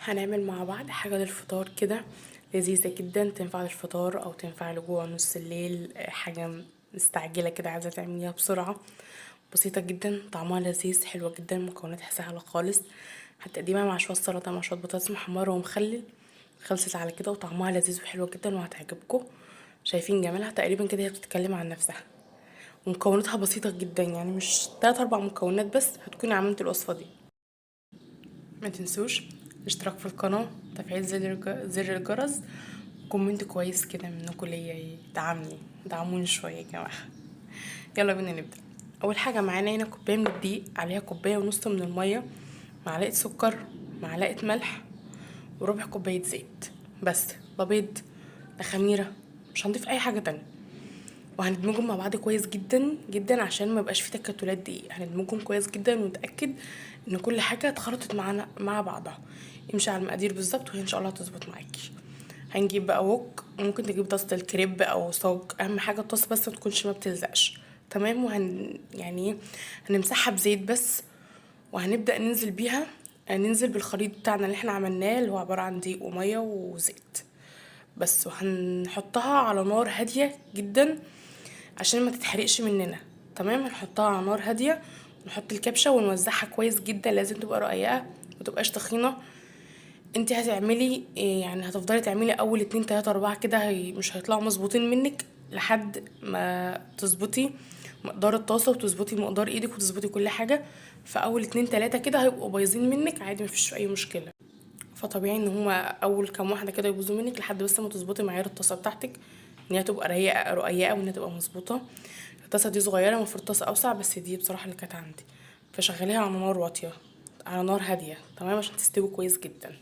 هنعمل مع بعض حاجة للفطار كده لذيذة جدا، تنفع للفطار او تنفع لجوع نص الليل، حاجة مستعجلة كده عايزة تعمليها بسرعة. بسيطة جدا، طعمها لذيذ، حلوة جدا، مكوناتها سهلة خالص. هتقدميها مع شوية سلطة مع شوية بطاطس محمرة ومخلل، خلصت على كده، وطعمها لذيذ وحلوة جدا وهتعجبكم. شايفين جمالها تقريبا كده، هي بتتكلم عن نفسها، ومكوناتها بسيطة جدا، يعني مش 3-4 مكونات بس هتكوني عملتي الوصفة دي. ما تنسوش الاشتراك في القناة، تفعيل زر الجرس، comment كويس كده منكم ليا يدعمني، دعموني شوية يا جماعة. يلا بينا نبدأ. أول حاجة معانا هنا كوباية من الدقيق، عليها كوباية ونص من المية، معلقة سكر، معلقة ملح، وربع كوباية زيت بس، لا بيض لا خميرة، مش هنضيف أي حاجة تانية. وهندمجهم مع بعض كويس جدا جدا عشان ما يبقاش في تكتلات دقيق. هندمجهم كويس جدا ونتأكد ان كل حاجة اتخلطت معانا مع بعضها. امشي على المقادير بالظبط وهي ان شاء الله هتظبط معاكي. هنجيب بقى وok، ممكن تجيب طاسة الكريب او صاج، اهم حاجة الطاسة بس ما تكونش ما بتلزقش، تمام. وهن يعني ايه، هنمسحها بزيت بس، وهنبدأ ننزل بيها، ننزل بالخليط بتاعنا اللي احنا عملناه اللي هو عبارة عن دقيق ومية وزيت بس. وهنحطها على نار هادية جدا عشان ما تتحرقش مننا، تمام. هنحطها على نار هادية ونحط الكبشة ونوزعها كويس جدا، لازم تبقى رقيقة ما تبقاش تخينة. انت هتعملي إيه يعني، هتفضلي تعملي اول 2 3 4 كده، مش هيطلعوا مظبوطين منك لحد ما تظبطي مقدار الطاسة وتظبطي مقدار ايدك وتظبطي كل حاجة. فاول 2 3 كده هيبقوا بايظين منك عادي، مفيش اي مشكلة. فطبيعي ان هما اول كام واحدة كده يبوظوا منك لحد بس ما تظبطي معيار الطاسة بتاعتك ان هي تبقى رقيقة وان هي تبقى مظبوطة. الطاسة دي صغيرة، المفروض طاسة اوسع، بس دي بصراحة اللي كانت عندي. فشغليها على نار واطية، على نار هادية، تمام، عشان تستوي كويس جدا.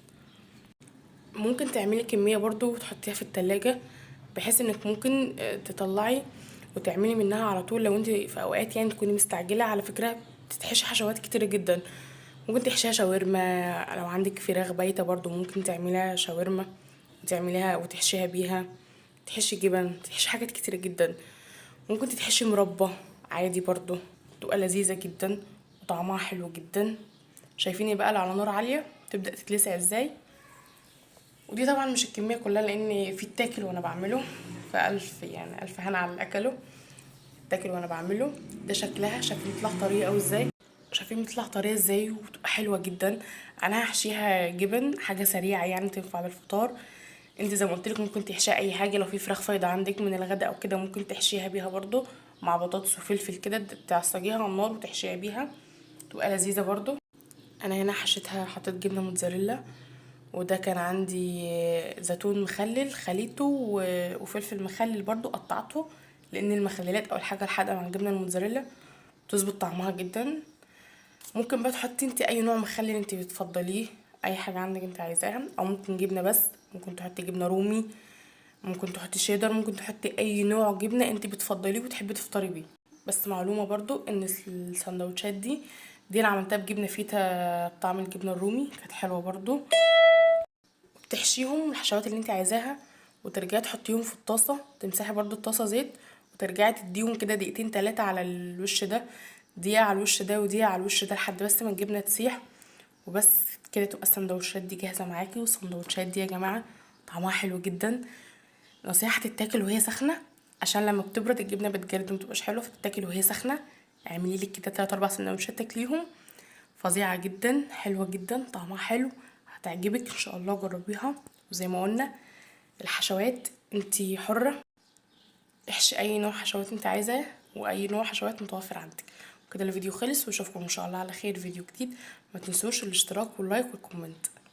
ممكن تعملي كمية برضو وتحطيها في التلاجة، بحيث انك ممكن تطلعي وتعملي منها على طول لو انت في اوقات تكوني مستعجلة. على فكرة بتتحشي حشوات كتيرة جدا، ممكن تحشيها شاورما، لو عندك فراخ بايتة برضو ممكن تعمليها شاورما وتعمليها وتحشيها بيها، تحشي جبن، تحشي حاجات كتيرة جدا. ممكن تتحشي مربى عادي برضو، بتبقى لذيذة جدا وطعمها حلو جدا. شايفيني بقى على نار عالية تبدأ تتلسع ازاي. ودي طبعا مش الكمية كلها لان في التاكل وانا بعمله، فألف ألف هنا على اللي اكله التاكل وانا بعمله. ده شكلها، شايفين بتطلع طرية اوي ازاي، شايفين بتطلع طرية ازاي وبتبقى حلوة جدا. انا هحشيها جبن، حاجة سريعة تنفع للفطار. انت زي ما قلت لك ممكن تحشيها اي حاجة، لو في فراخ فايضة عندك من الغداء او كده ممكن تحشيها بيها برضو مع بطاطس وفلفل كده، تعصجيها على النار وتحشيها بيها، تبقى لذيذة برضو. انا هنا حشيتها، حطيت جبنة موتزاريلا، وده كان عندي زيتون مخلل خليته وفلفل مخلل برضو قطعته، لان المخللات او الحاجة الحادقة مع الجبنة الموتزاريلا بتظبط طعمها جدا. ممكن بقى تحطي انت اي نوع مخلل انت بتفضليه، اي حاجة عندك انت عايزاها، او ممكن جبنة بس، ممكن تحطي جبنة رومي، ممكن تحطي شيدر، ممكن تحطي اي نوع جبنة انت بتفضليه وتحبي تفطري بيه. بس معلومة برضو ان السندوتشات دي انا عملتها بجبنة فيتا بطعم الجبنة الرومي، كانت حلوة برضو. بتحشيهم الحشوات اللي انت عايزاها وترجعي تحطيهم في الطاسة، تمسحي برضو الطاسة زيت وترجعي تديهم كده دقيقتين تلاتة على الوش ده، دقيقة على الوش ده ودقيقة على الوش ده لحد بس ما الجبنة تسيح، وبس كده تبقى السندوتشات دي جاهزة معاكي. والسندوتشات دي يا جماعة طعمها حلو جدا، نصيحة تتاكل وهي سخنة عشان لما بتبرد الجبنة بتجرد ومتبقاش حلوة، فتتاكل وهي سخنة. اعملي لك كده 3-4 سندوتشات تاكليهم، فظيعة جدا، حلوة جدا، طعمها حلو، هتعجبك ان شاء الله، جربيها. وزي ما قلنا الحشوات انتي حرة، احشي اي نوع حشوات انت عايزاه واي نوع حشوات متوفر عندك. وكده الفيديو خلص، واشوفكم ان شاء الله على خير فيديو جديد. ما تنسوش الاشتراك وال like وال comment.